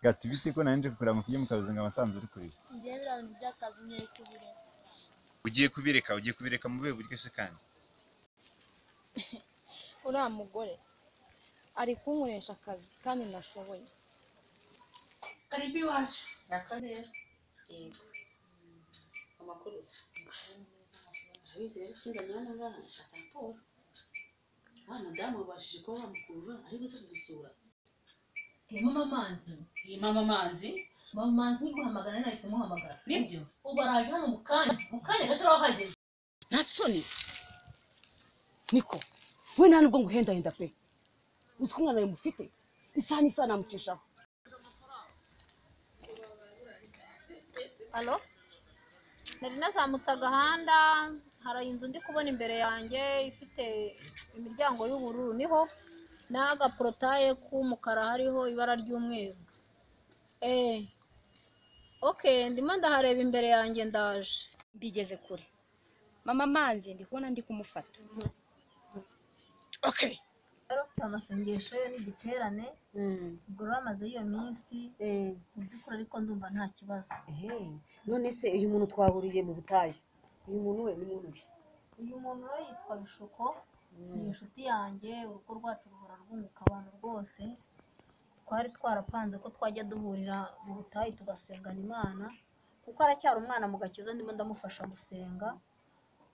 Gati bite ko nanje kukureba ngo tujye mu kazi ngo amasanzu uri kurira. Ngiye biriya bintu by'akazi ngiye kubireka. Ugiye kubireka, ugiye kubireka mu buhe buryo se kandi? Uriya mugore ari kunkoresha akazi kandi nashoboye. Karibu iwacu. Rero. Yego. Amakuru se. Abizi rero ikindi hano ngaha ndashaka raporo. Wa mudamu wabashije kuba wamukurura ari buze kugusura. Mama Manzi. Iyi mama Manzi. Mama Manzi niguhamagara nahise muhamagara. Nibyo? Ubu araje hano mu kanya gato arahageze. Nta soni. Niko. We nta nubwo nguhendahenda pe. Uzi ko umwana wawe mufite isaha n'isaha namucishaho. Alo? Nari nazamutse agahanda, hari inzu ndi kubona imbere yanjye ifite imiryango y'ubururu, niho n'agaporotaye k'umukara hariho ibara ry'umweru. Okay, ndimo ndahareba imbere yanjye ndaje. Mbigeze kure. Mama Manzi ndi kubona ndi kumufata. Okay. Yari afite amasengesho ye n'igiterane, ubwo rero amaze iyo minsi, mu by'ukuri ariko ndumva nta kibazo. None se uyu muntu twahuriye mu butayu, uyu muntu we ni muntu ki? Uyu muntu rero yitwa Bishuko, ni inshuti yanjye, urugo rwacu ruhora rwunguka abantu rwose. Twari twarapanze ko twajya duhurira mu butayu tugasengana Imana, kuko aracyari umwana mu gakiza, ndimo ndamufasha gusenga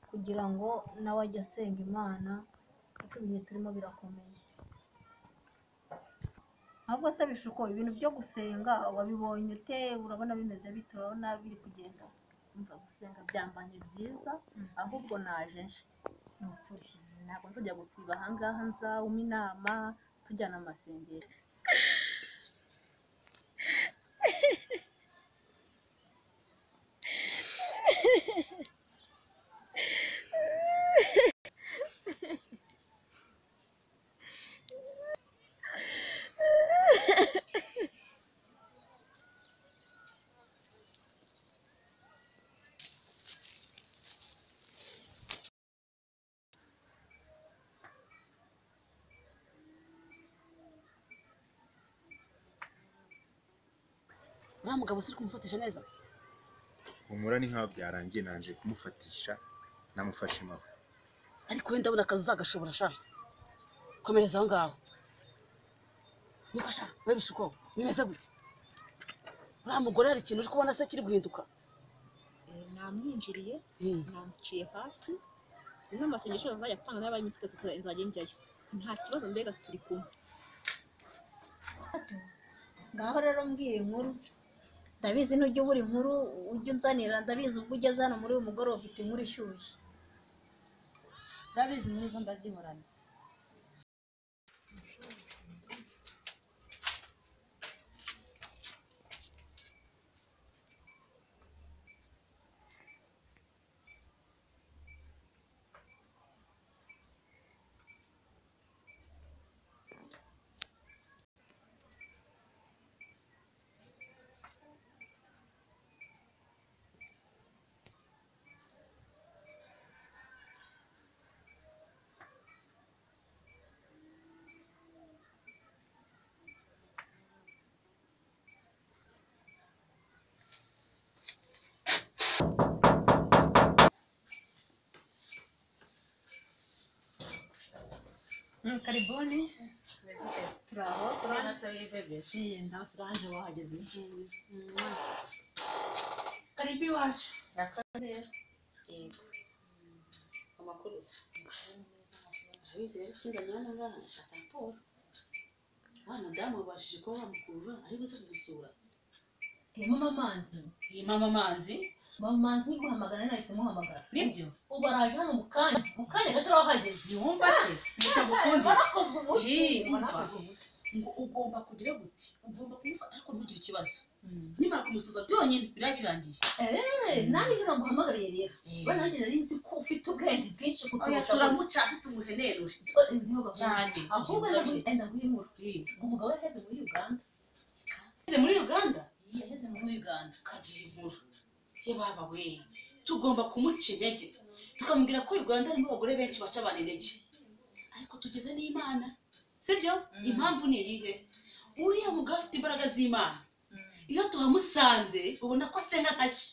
kugira ngo nawe ajye asenga Imana, kuko ibihe turimo birakomeye. Ahubwo se Bishuko, ibintu byo gusenga wabibonye ute? Urabona bimeze bite? Urabona biri kugenda? Umva, gusenga byambanye byiza, ahubwo naje nje. Ni ukuri. Ntabwo nzajya gusiba ahangaha, nzawuma inama tujyana amasengero. Uriya mugabo siri kumufatisha neza. Humura ni nkaho byarangiye nanje kumufatisha namufashe mawe. Ariko wenda ndabona akazi uzagashobora sha. Komereza aho ngaho. Niko sha, we Bishuko, bimeze gute? Uriya mugore hari ikintu uri kubona se kiri guhinduka? Namwinjiriye, namuciye hasi, n'amasengesho nzajya atanga n'abaye iminsi itatu nzajya njyayo. Nta kibazo mbega turi kumwe. Ngaho rero mbwira inkuru. Ndabizi ntujya ubura inkuru ujya unzanira, ndabizi ubwo ugeze hano muri uyu mugoroba ufite inkuru ishyushye. Urabizi inkuru zo ndazihorana. Karibuni. Turaho, Solange wahageze. Karibu iwacu. Rero. Yego. Amakuru se. Abizi rero ikindi hano ngaha ndashaka raporo. Wa mudamu wabashije kuba wamukurura ari buze kugusura. Mama Manzi. Iyi mama Manzi. Mama Manzi niguhamagara nahise muhamagara. Nibyo? Ubu araje hano mu kanya gato arahageze. Ntiwumva se? Mutagukundi. Warakoze umuti. Warakoze umuti. Ngo ugomba kugira gute? Ugomba kumufata ariko ntugire ikibazo. Nimara kumusuza byonyine biraba birangiye. Nanjye ngira ngo uhamagariye rero. We nanjye nari nzi ko ufite ubwenge bwinshi kuturusha. Turamuca hasi tumuhenenure. Cyane. Ahubwo enda nguhe inkuru. Umugabo yaheze muri Uganda. Yaheze muri Uganda? Yaheze muri Uganda. Kagira inkuru. Ye baba we. Tugomba kumuca intege. Tukamubwira ko Uganda harimo abagore benshi baca abantu intege. Ariko tugeze n'Imana. Sibyo? Impamvu ni iyihe? Uriya mugabo afite imbaraga z'Imana. Iyo tuhamusanze ubona ko asenga nkashya,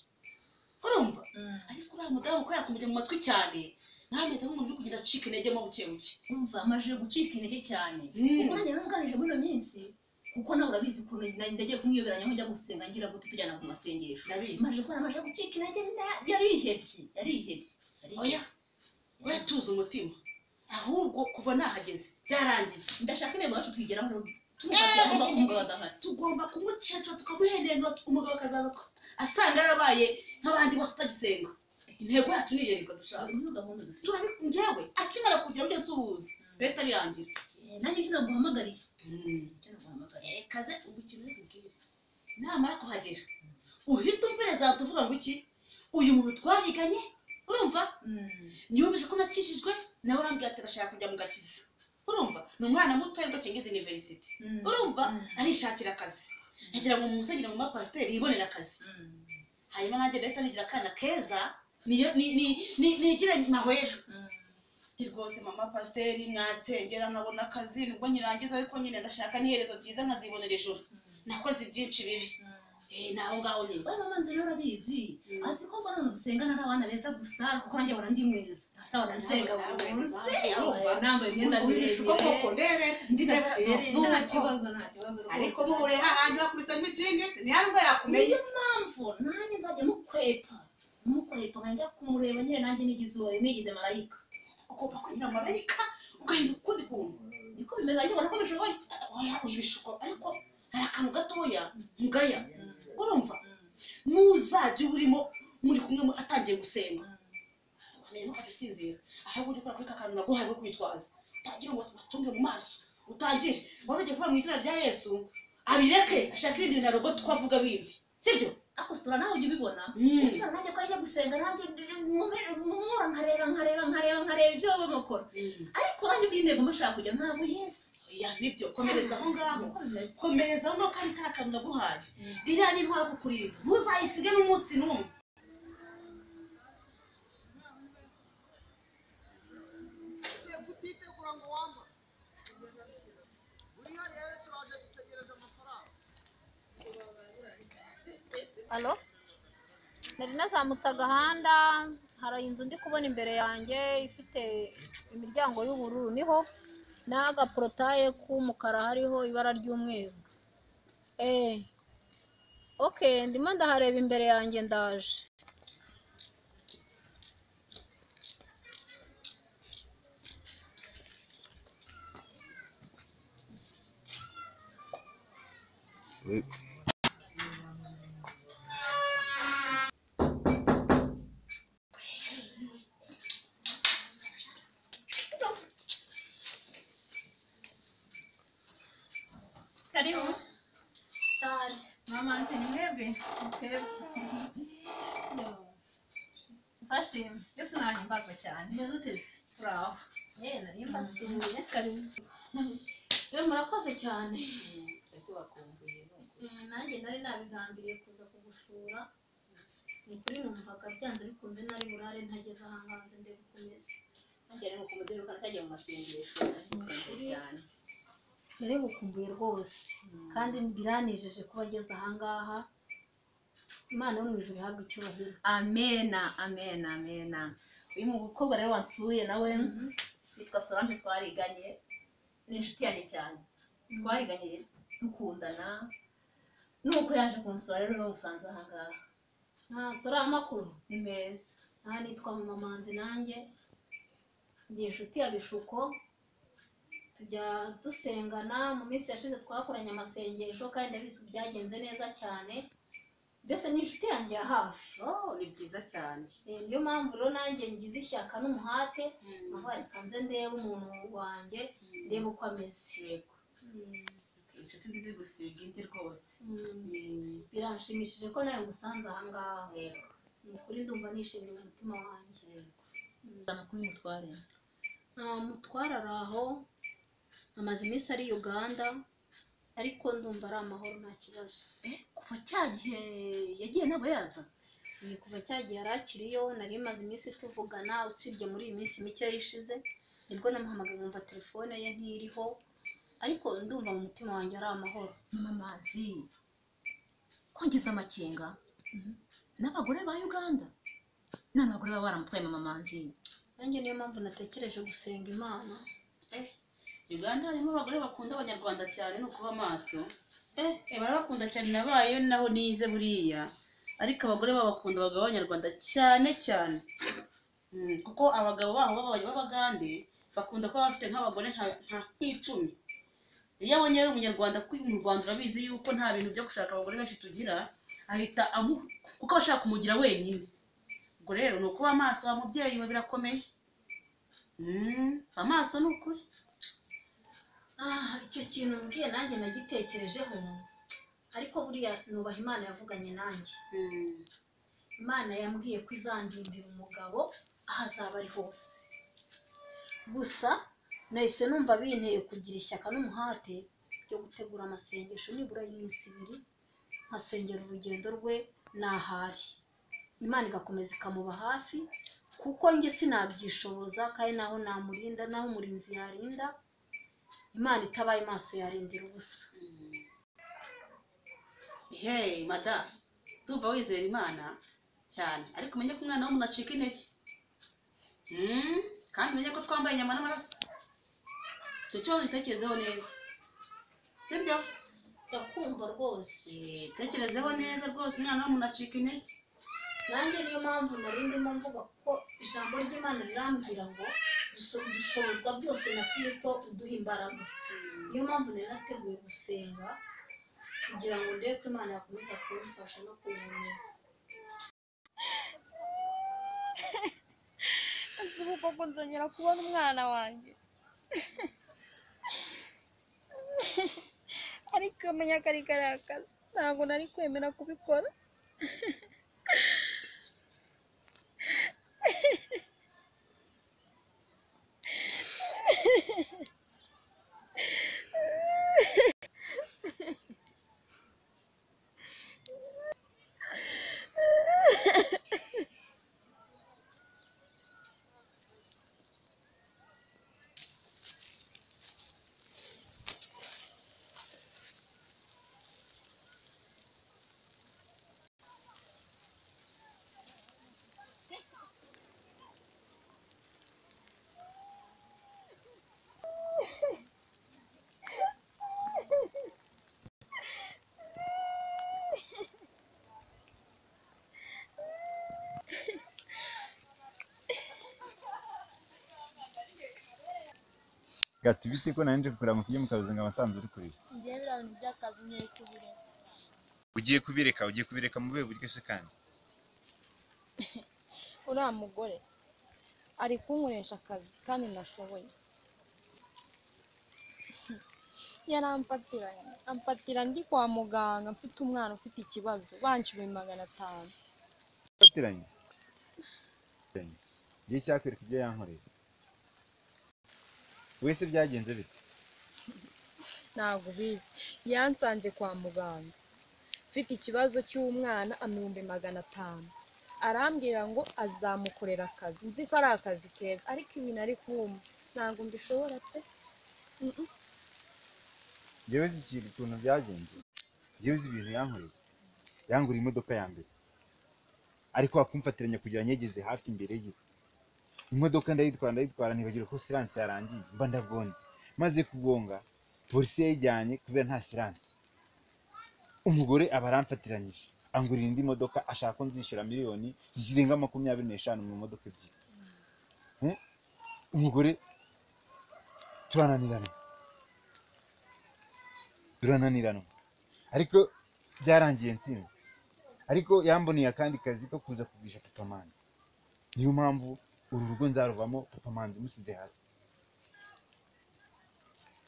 urumva? Ariko uriya mudamu kubera kumujya mu matwi cyane, ntameze nk'umuntu uri kugenda acika intege mo buke buke. Umva, amaze gucika intege cyane. Ubwo nanjye namuganije muri ino minsi, kuko nawe urabizi ukuntu ndagiye kumwiyoberanya aho njya gusenga, ngira gute, tujyana ku masengesho. Ndabizi. Maze kubona amaze gucika intege, yarihebye, yarihebye. Oya oya, tuzi umutima, ahubwo kuva nahageze byarangiye. Ndashaka intego yacu tuyigeraho rero, tumufatiye aho ngaho umugabo adahari. Tugomba kumuceca, tukamuhenenura, umugabo akazaza asanga yarabaye nk'abandi bose, atagisenga. Intego yacu ni iyo dushaka. Niyo gahunda dufite. Turabi njyewe akimara kugira ibyo nsuhuza leta birangira. Nanjye icyo naguhamagariye, icyo naguhamagariye. Kaze ubu ikintu uri bubwire, namara kuhagera uhita umpereza tuvuga ngo iki: uyu muntu twariganye, urumva, niyumvise ko nakishijwe, nawe arambwira ati arashaka kujya mu gakiza, urumva, ni umwana muto ariko akingiza university, urumva, arishakira akazi, yagira ngo mumusengere mu mapasiteri yibonere akazi. Hanyuma nanjye ndahita nigira akana keza, niyo nigire mahwero ni rwose mama pasiteri mwansengera nkabona akazi, nibwo nyirangiza, ariko nyine ndashaka n'iherezo ryiza nkazibonera ijuru, nakoze byinshi bibi. Ni aho ngaho nyine. We mama nzi rero urabizi, azi ko mbona abantu dusengana ari abana beza gusa, kuko nanjye mbona ndi mwiza, asaba nsenga buri munsi, nambaye imyenda Urishuka miremire, koko, ndebe. Ndi naturelle, nta kibazo, nta kibazo rwose. Ariko muhuriye hahandi bakubise n'ijingi, ntiharubwo yakumenya. Niyo mpamvu nanjye nzajya mukwepa, mukwepa, nkajya kumureba nyine, nanjye nigize uwo, nigize marayika. Ugomba kugira marayika, ugahinduka ukundi kuntu. Niko bimeze, ariko ubona ko bishoboye. Oya, ibishuko, ariko hari akantu gatoya mugaya, urumva, nuzajya uba urimo muri kumwe atangiye gusenga, wamenya ntukajya usinzira, ahubwo ujye ukora kuri ka kantu naguhaye ko kwitwaza, utangire ngo batunge mu maso, utangire waba ugiye kuva mu izina rya Yesu, abireke ashaka ibindi bintu arogo twavuga bindi, sibyo? Ariko sura nawe ujya ubibona, ujya ubibona nanjye ko ajya gusenga, nanjye mura nkareba, nkareba, nkareba, nkareba ibyo baba bakora, ariko nanjye ubw'intego mba nshaka kujya ntabwo Yesu. Oya, nibyo, komereza aho ngaho. Niko bimeze. Komereza aho ngaho, kandi kariya kantu naguhaye, iriya ni intwaro kukurinda, ntuzayisige n'umunsi n'umwe. Kutitegura ngo wambare buriya rero turaje dutegereza amafaranga. Alo, nari nazamutse agahanda, hari inzu ndi kubona imbere yanjye ifite imiryango y'ubururu, niho n'agaporotaye k'umukara hariho ibara ry'umweru. Eh, okay, ndimo ndahareba imbere yanjye, ndaje. Karibu. Sare. Mama nzi ni mwebwe? Sashimwe. Yesu nahimbaza cyane. Umeze uteze? Turaho. Eh, nari mbasuye. Karibu. We murakoze cyane. Nanjye nari nabigambiriye kuza kugusura. Ni kuri numvaga byanze bikunze nari burare ntageze ahangaha nze ndebe uko umeze. Nanjye rero kumuderuka ntajya mu masengesho cyane. Nari gukumbuye rwose, kandi biranejeje kuba ageze ahangaha. Imana yo mu ijuru ihabwe icyubahiro. Amena, amena, amena. Uyu mukobwa rero wansuye nawe yitwa Solange, twariganye, ni inshuti yanjye cyane. Twariganye dukundana, nuko yaje kunsura rero n'umusanze ahangaha. Ah, Sora, amakuru? Ni meza. Aha nitwa Mama Manzi, nanjye ndi inshuti ya Bishuko, tujya dusengana. Mu minsi yashize twakoranye amasengesho kandi ndabizi byagenze neza cyane, mbese ni inshuti yanjye ya hafi. Oh, ni byiza cyane. Niyo mpamvu rero nanjye ngize ishyaka n'umuhate nkavuga reka nze ndebe umuntu wanjye, ndebe uko ameze. Yego. Inshuti nziza gusiga indi rwose. Biranshimishije ko nawe ngusanze aha ngaha. Yego. Ni ukuri ndumva nishimiye mu mutima wanjye. Amakuru y'umutware? Mutware ari aho, amaze iminsi ari Uganda, ariko ndumva ari amahoro, nta kibazo. Kuva cya gihe yagiye ntabwo yaza? Ni kuva cya gihe yari akiriyo, nari maze iminsi tuvugana, usibye muri iyi minsi mike ishize nibwo namuhamagaye nkumva telefone ye ntiriho, ariko ndumva mu mutima wanjye ari amahoro. Mama Manzi, Kongeza amakenga n'abagore ba Uganda n'abagore baba baramutwaye mama Manzi. Nanjye niyo mpamvu natekereje gusenga Imana. Uganda harimo abagore bakunda abanyarwanda cyane, ni ukuba maso. Barabakunda cyane, nabayeyo naho nize buriya, ariko abagore babakunda abagabo b'abanyarwanda cyane cyane. Kuko abagabo baho b'abagande bakunda kuba bafite nk'abagore nk'icumi. Iyo abonye ari umunyarwanda, kuko mu Rwanda urabizi yuko nta bintu byo gushaka abagore benshi tugira, ahita kuko aba ashaka kumugira wenyine. Ubwo rero ni ukuba amaso wa mubyeyi we, birakomeye. Amaso ni ukuri. Icyo kintu mbwiye nanjye nagitekerejeho, ariko buriya nubaha Imana yavuganye nanjye. Imana yambwiye ko izandindira umugabo aho azaba ari hose. Gusa nahise numva binteye kugira ishyaka n'umuhate byo gutegura amasengesho nibura y'iminsi ibiri, nkasengera urugendo rwe n'ahari, Imana igakomeza ikamuba hafi, kuko njye sinabyishoboza, kandi naho namurinda, naho umurinzi yarinda, Imana itabaye maso yarindira ubusa. Hey mada, ndumva wizera Imana cyane, ariko umenye ko umwana w'umuntu acika intege. Kandi umenye ko twambaye inyama n'amaraso. Icyo kibazo gitekerezeho neza, sibyo? Ndakumva rwose. Tekerezeho neza rwose, umwana w'umuntu acika intege. Nanjye niyo mpamvu nari ndimo mvuga, kuko ijambo ry'Imana rirambwira ngo dushobozwa byose na Kristo uduha imbaraga. Niyo mpamvu nari nateguye gusenga kugira ngo ndebe ko Imana yakomeza kumfasha no kunkomeza. Ese ubu koko nzongera kubona umwana wanjye? Ariko menya ko ari kariya kazi, ntabwo nari kwemera kubikora. Gati bite ko nanje kukura mu kijye mukabuze ngo amasanzu uri kurira. Ngiye biriya bintu by'akazi ngiye kubireka. Ugiye kubireka, ugiye kubireka mu buhe buryo se kandi? Uriya mugore ari kunkoresha akazi kandi nashoboye. Yaramfatiranye, amfatira ndi kwa muganga mfite umwana ufite ikibazo, bancuye 500. Fatiranye. Ngiye cyakwereka ibyo yankoreye. Wese byagenze bite? Ntabwo ubizi. Yansanze kwa muganga mfite ikibazo cy'umwana 500,000. Arambwira ngo azamukorera akazi, nzi ko ari akazi keza, ariko ibintu ari kumpa ntabwo mbishobora pe. Njyewe uzi ikintu ukuntu byagenze, njyewe uzi ibintu yankoreye. Yanguriye imodoka ya mbere, ariko wakumfatiranya kugira nyegeze hafi imbere ye. Imodoka ndayitwara nibagirwa ko siranse yarangiye, mba ndagonze. Maze kugonga polisi yayijyanye kubera nta siranse. Umugore aba aramfatiranyije, angurira indi modoka, ashaka ko nzishyura miliyoni zirenga 25 mu modoka ebyiri. Umugore turananirana, ariko byarangiye nsinzwe. Ariko yamboneye akandi kazi ko kuza kugurisha Papa Manzi. Niyo mpamvu uru rugo nzaruvamo Papa Manzi musize hasi.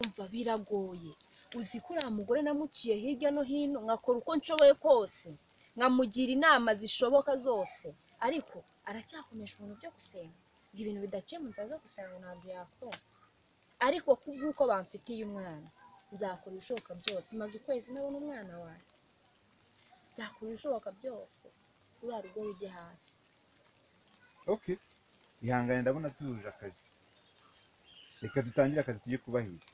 Umva biragoye. Uzi ko uriya mugore namuciye hirya no hino, nkakora uko nshoboye kose, nkamugira inama zishoboka zose, ariko aracyakomeje ibintu byo gusenga. Ngo ibintu bidakemutse aza gusenga ngo ntabyo yakora. Ariko kubw'uko bamfitiye umwana, nzakora ibishoboka byose. Maze ukwezi nabona umwana wanjye, nzakora ibishoboka byose uriya rugo rujye hasi. Okay, ihangane ndabona tuje akazi. Reka dutangire akazi tujye kubahira.